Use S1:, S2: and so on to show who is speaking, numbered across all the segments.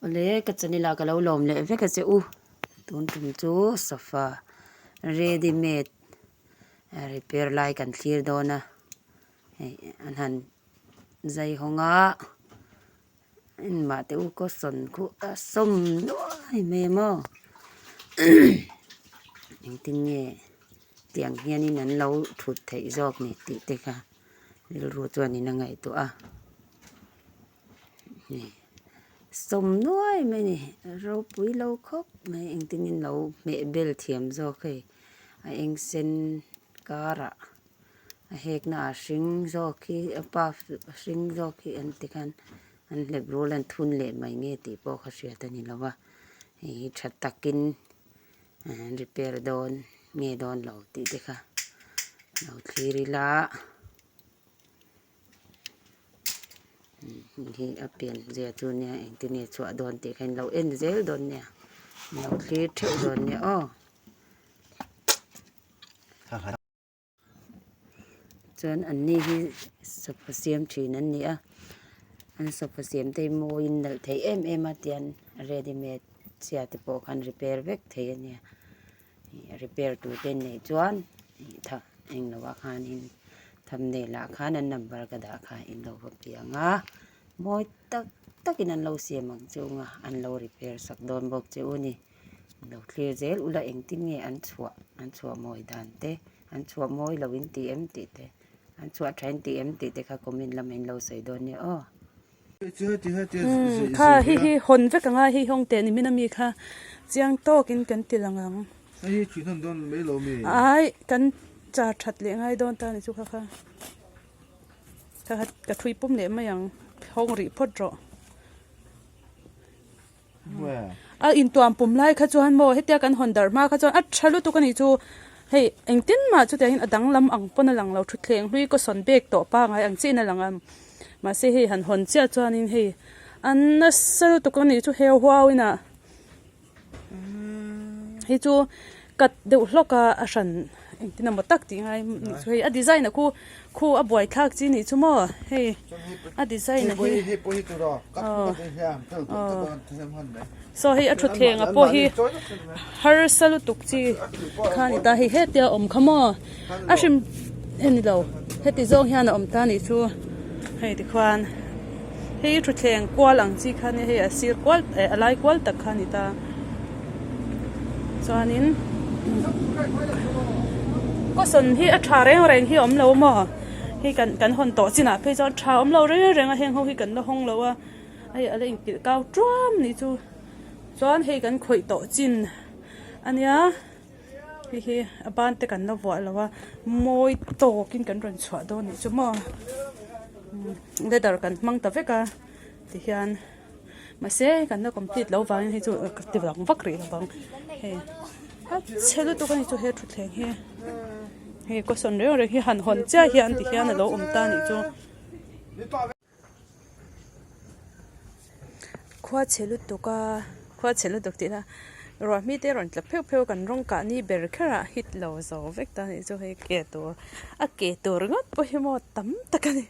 S1: Awle ka channel ah ka lo lawm leh vek a che u tun tum chu sofa ready made repair lai kan thlir dawn a hei an han zai hawng a engmah te u cushion khu a sawm nuai mai a maw engtin nge tiang hianin an lo thut theih zawk ni tih te kha rilru chuanin a ngaihtuah a. Sawm nuai mai a ni ropui lo khawp mai engtin in lo hmeh bel thiam zawk hei a eng sen karah a hek na ah hring zawk hi a pa hring zawk hi an ti khan an hlep rul an thun leh mai nge tih pawh ka hriat a ni lo va hei hi tha takin an repair dawn nge dawn lo tih te kha lo thlir ila. Hi a pian zia chu nia engtin nge chhuah dawn tih kha in lo en zel dawn nia in lo thlir theuh dawn nia aw. Chuan an ni hi sofa siam thin an ni a an sofa siam te hi mawiin nalh thei em em a tian ready made chhia te pawh khan repair vek thei a nia. Repair tur te neih chuan englo ah khanin thumbnail ah khan an number ka dah kha in lo va piang a mawi tak takin an lo siam ang che u a an lo repair sak dawn bawk che u a ni lo thlir zel ula engtin nge an chhuah an chhuah mawi dan te an chhuah mawi lo in tih em tih te an chhuah tha in tih em tih te kha comment lamah in lo sawi dawn nia aw.
S2: Kha hei hi hawn vek anga hei hawng teh ni min ami kha chiang tawkin kan ti lang ang. Ai kan char that leh ngai dawn ta ni chu kha kha kha kha ka thui pum leh mai ang hawng rih phawt rawh. A intuam pum lai kha chuan maw hetia kan hawn darh hma kha chuan a tha lutuk a nih chu hei engtin mah chutiang hian a danglam ang pawn a lang lo thutthleng hlui kaw sawn bek tawh pangai ang chiah in a lang a mahse hei han hawn chiah chuanin hei a nasa lutuk a nih chu heu huau in ah hei chu cut deuh hlawk a a hran engtin emaw tak tih ngai nih chu hei a design a khu khu a buai thlak chi nih chu maw hei a design a hi saw hei a thutthleng ah pawh hi harsa lutuk chi kha a ni ta hei hetia awm kha maw a hrim e ni lo heti zawng hian a awm ta nih chu hei tikhuan hei thutthleng kual ang chi kha nia hei a sir kual eh a lai kual tak kha a ni ta chuanin cushion hi a tha reng reng hi a awm lo maw hei kan kan hawn tawh chinah phei chuan tha awm lo reng reng a heng ho hi kan la hawng lo a hei a la inkilh kau tuam nih chu chuan hei kan khawih tawh chin a nia. Hei hi a ban te kan la vuah lo a mawi tawkin kan rawn chhuah dawn nih chu maw leather kan hmang ta vek a tihian mahse kan la complete loh vangin hei chu ka ti vang vak rih lovang hei a chhe lutuk a ni chu he thutthleng hi hei cushion reng reng hi han hawn chiah hian tihian a lo awm ta nih chu. Khua chhe lutuk a khua chhe lutuk tih ila ruah hmi te rawn tla pheuh pheuh a kan rawng kah ni ber kher ah hit lo zo vek ta anih chu hei ke tur a ke tur ringawt pawh hi maw tam tak a ni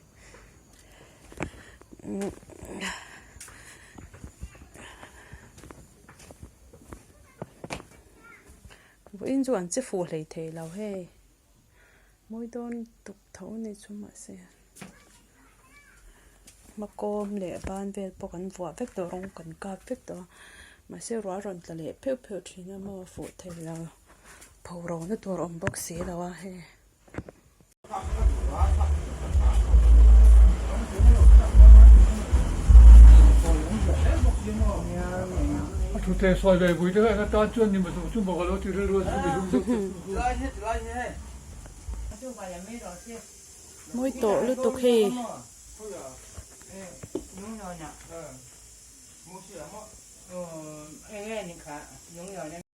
S2: vawiin chu an che fuh hlei thei lo hei. Mawi dawn tuk tho a ni chu mahse hmakawm leh ban vel pawh kan vuah vek tawh rawng kan kap vek tawh a mahse ruah a rawn tla leh pheuh pheuh thin a maw fuh thei lo phoro na tur a awm bawk si lo a hei. Mawi tawh lutuk hei.